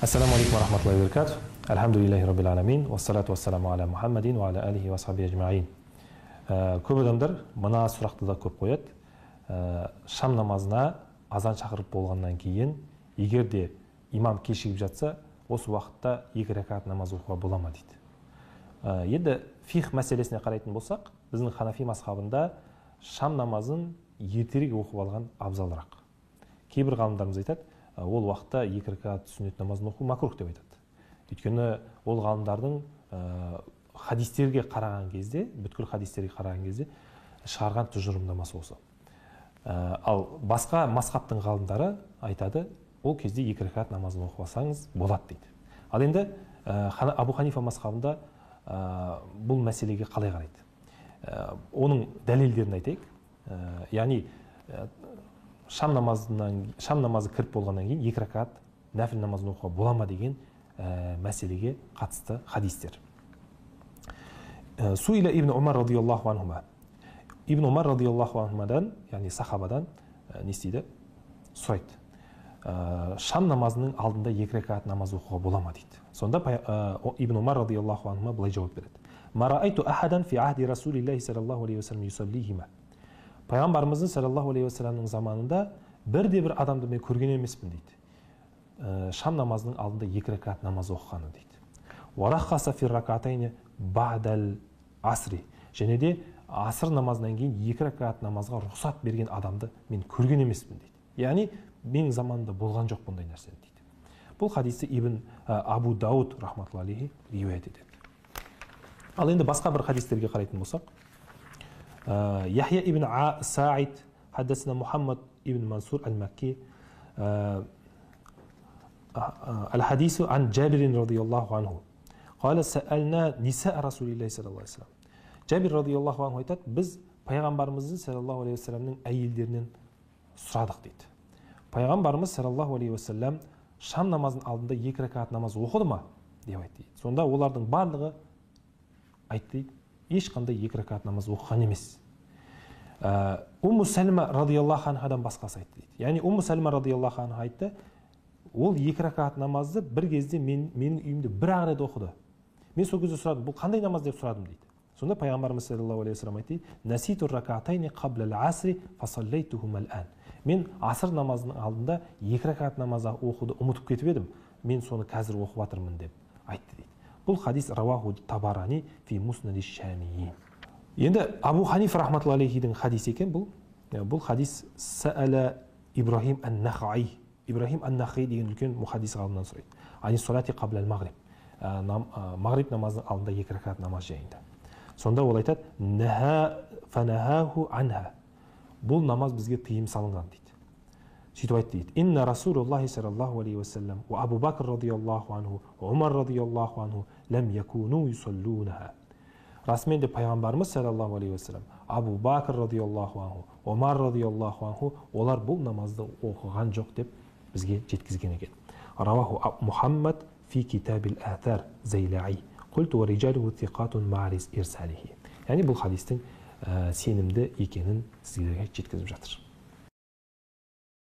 Ассаламу алейкум ва рахматуллахи ва баракатух. Альхамдулиллахи раббил аламин, уассалату уассаламу аля Мухаммадин ва аля алихи ва асхабихи ажмаин. Көп адамдар мына сұрақты да көп қояды. Шам намазына азан шақырып болғаннан кейін, егер де имам кешігіп жатса, осы уақытта 2 ракат намаз оқуға бола ма дейді. Енді фих мәселесіне қарайтын болсақ, біздің ханафи мазхабында шам намазын ертерек оқып алған абзалырақ. Кейбір ғалымдарымыз айтады, ол уақытта 2 ракат сүннет намазын оқу макрух деп айтады. Өйткені ол ғалымдардың хадистерге қараған кезде, бүткіл хадистерге қараған кезде шығарған тұжырымдамасы осы. Ал басқа мазхабтың ғалымдары айтады, ол кезде 2 ракат намазын оқып алсаңыз болады дейді. Ал енді Абу Ханифа мазхабында бұл мәселеге қалай қарайды? Оның дәлелдерін айтайық. Яғни шам намазы кіріп болғаннан кейін 2 ракат нәфіл намазын оқуға бола ма деген мәселеге қатысты хадистер. Суила ибн Умар радиаллаху анхума. Ибн Умар радиаллаху анхумадан, яғни сахабадан не істейді? Сұрайды. Шам намазының алдында 2 ракат намаз оқуға бола ма дейді. Сонда Ибн Умар радиаллаху анхума былай жауап береді. Ма раайту ахадан фи ахди Расулиллахи саллаллаху алейхи уассалам юсаллихима. Пайғамбарымыздың саллаллаху алейхи уассаламның заманында бірде бір адамды мен көрген емеспін дейді. Шам намазының алдында 2 ракат намаз оқығаны дейді. Уа раххаса фи ракатайни ба'дал асри. Және де аср намазынан кейін 2 ракат намазға рұқсат берген адамды мен көрген емеспін дейді. Яғни менің заманымда болған жоқ бұндай нәрсе дейді. Бұл хадисті Ибн Абу Дауд рахматуллахи алейхи риуаят етеді. Ал енді басқа бір хадистерге қарайтын болсақ, Яхья ибн Саид, хаддасана Мухаммад ибн Мансур аль-Макки, аль-хадису ан Джабирин радиаллаху анху. Қала сәәлна ниса Расулиллахи саллаллаху алейхи вассалам. Джабир радиаллаху анху айтады, біз пайғамбарымыздың саллаллаху алейхи вассаламның әйелдерінен сұрадық дейді. Пайғамбарымыз саллаллаху алейхи уассалам шам намазының алдында 2 ракат намаз оқыды ма деп айтты дейді. Сонда олардың барлығы айтты дейді, ешқандай 2 ракат намаз оқыған емес. Умму Сәлма радиаллаху анхадан басқасы айтты дейді. Яғни Умму Сәлма радиаллаху анха айтты, ол 2 ракат намазды бір кезде менің үйімде бір-ақ рет оқыды. Мен сол кезде сұрадым, бұл қандай намаз деп сұрадым дейді. Сонда пайғамбарымыз саллаллаху алейхи уассалам айтты, наситу ракатайни қабла ал-асри фасаллайтухума ал-ан. Мен аср намазының алдында 2 ракат намаз оқуды ұмытып кетіп едім, мен соны қазір оқып жатырмын деп айтты дейді. Бұл хадис рауаху Табарани фи муснади Шамиин. Енді Абу Ханиф рахматуллахи алейхидің хадисі екен бұл. Бұл хадис сәәлә Ибрахим ан-Нахаи. Ибрахим ан-Нахаи деген үлкен мухаддис ғалымнан сұрайды. Ани салати қабла ал-мағриб. Мағриб намазының алдында 2 ракат намаз жайында. Сонда ол айтады, фанахаху анха. Бұл намаз бізге тыйым салынған дейді. Сөйтіп айтты дейді. Инна Расулуллахи саллаллаху алейхи уассалам ва Абу Бакр радиаллаху анху, Умар радиаллаху анху лам якуну юсаллунаха. Расымен де пайғамбарымыз саллаллаху алейхи уассалам, Абу Бакр радиаллаху анху, Умар радиаллаху анху, олар бұл намазды оқыған жоқ деп бізге жеткізген екен. Рауаху Мухаммад фи китабил атар Зайлаи. Қульту ва риджалуху thiqatun ма'рис ирсалихи. Яғни бұл хадистің сенімді екенін сіздерге жеткізіп жатыр.